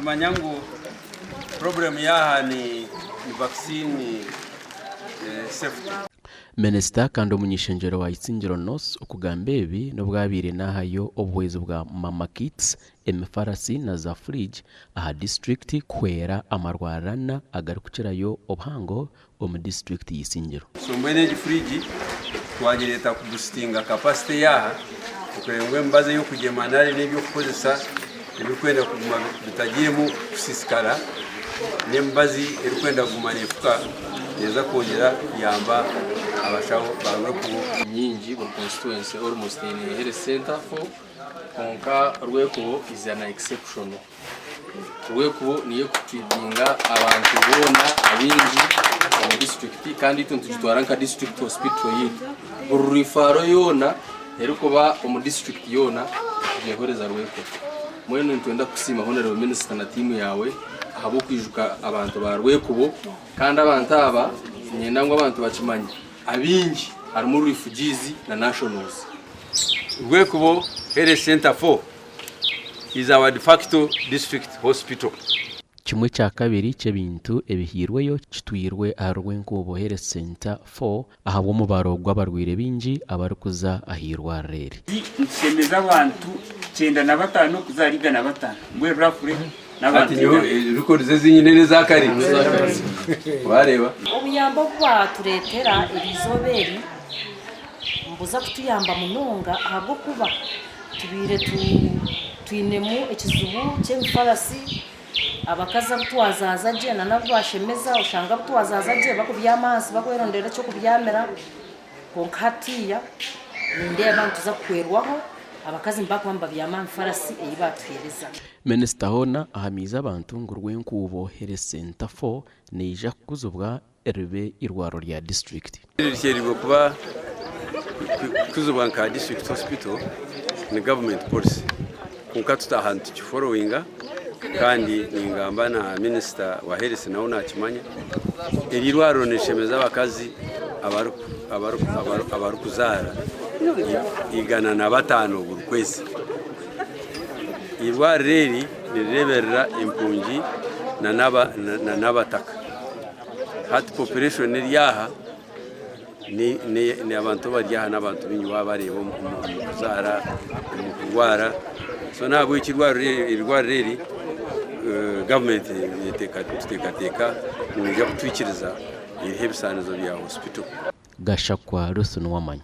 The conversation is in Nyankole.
Nitukimanya ngu problem yaha ni vaccine safety. Minisita kandi omuny'ishengyero wa Isingiro North okugamba ebi n'obu abaire nahayo obuhwezi bwa Mama Kits, emifarasi na za fridge aha disiturikiti kuhwera amarwariro ana agarikukirayo obuhango omu disiturikiti y'Isingiro. So mbwenu egi fridge twagireeta kubusitinga capacity yaha okureba ngu emibazi ey'okugyema nari n'eby'okukozesa ebirikwenda kuguma bitagiiremu kusiisikara n'emibazi erikwenda kuguma neefuka neeza kwongyera kuyamba abashaho ba Rwekubo. Nyingi buri constituency almost eine health center for kwonka Rwekubo is an exceptional. Rwekubo niyo ekutreatinga abantu boona abaingi omu district kandi itwe nitugitwara nka district hospital yaitu. Buri referral yoona erikuba omu district yoona tugyehereza Rwekubo. Mbwenu nitwenda kukusiima Honourable Minister na tiimu yaawe ahabw'okwijuka abantu ba Rwekubo kandi abantu aba niinyenda ngu abantu bakimanye abaingi harimu refugees na nationals. Rwekubo Health Centre 4 is our de facto district hospital. Kimwe kya kabiri ky'ebintu ebihairweyo kitwirwe aha Rwenkubo Health Centre 4 ahabw'omubaro gw'abarwaire baingi abarikuza ah'eirwariro eri. Nitushemeza abantu 95 kuza ahari 105 mbwenu roughly n'abantu Hati nyowe 100. records ezi nyine n'eza kare wareeba. Obuyambi obu baatureetera eriizooba eri nibuza kutuyamba munonga ahabw'okuba tubaire twinemu ekizibu ky'emifarasi, abakazi abu twazaaza gye na n'abu bashemeza oshanga abu twazaaza gye barikubyama ahansi barikwerondera eky'okubyamira kwonka hatiiya nindeeba nituza kuhwerwaho abakazi nibakuba nibabyama aha mifarasi ei baatuheereza. Minisita hoona ahamiize abantu ngu Rwenkuubo Health Centre 4 neija kukuzibwa ribe eirwariro rya disiturikiti. Rikyereirwe kuba kukuzibwa nka district hospital ni government policy kwonka tutaha nitukiforowinga kandi ningamba na minisita wa health nawe nakimanya. Eri irwariro nirishemeza abakazi abarikuzaara 105 buri kwezi. Eirwariro eri nirireeberera empungi na n'abataka. Hati population eri aha ni abantu abari aha n'abantu baingi wabareeba omu kuzaara, omu kurwara. So nahabwekyo eirwariro eri gavumenti nituteekateeka ngu neija kutwikiriza erihe ebisaanizo bya hospital. Gashakwa Ruth Nuwamanya.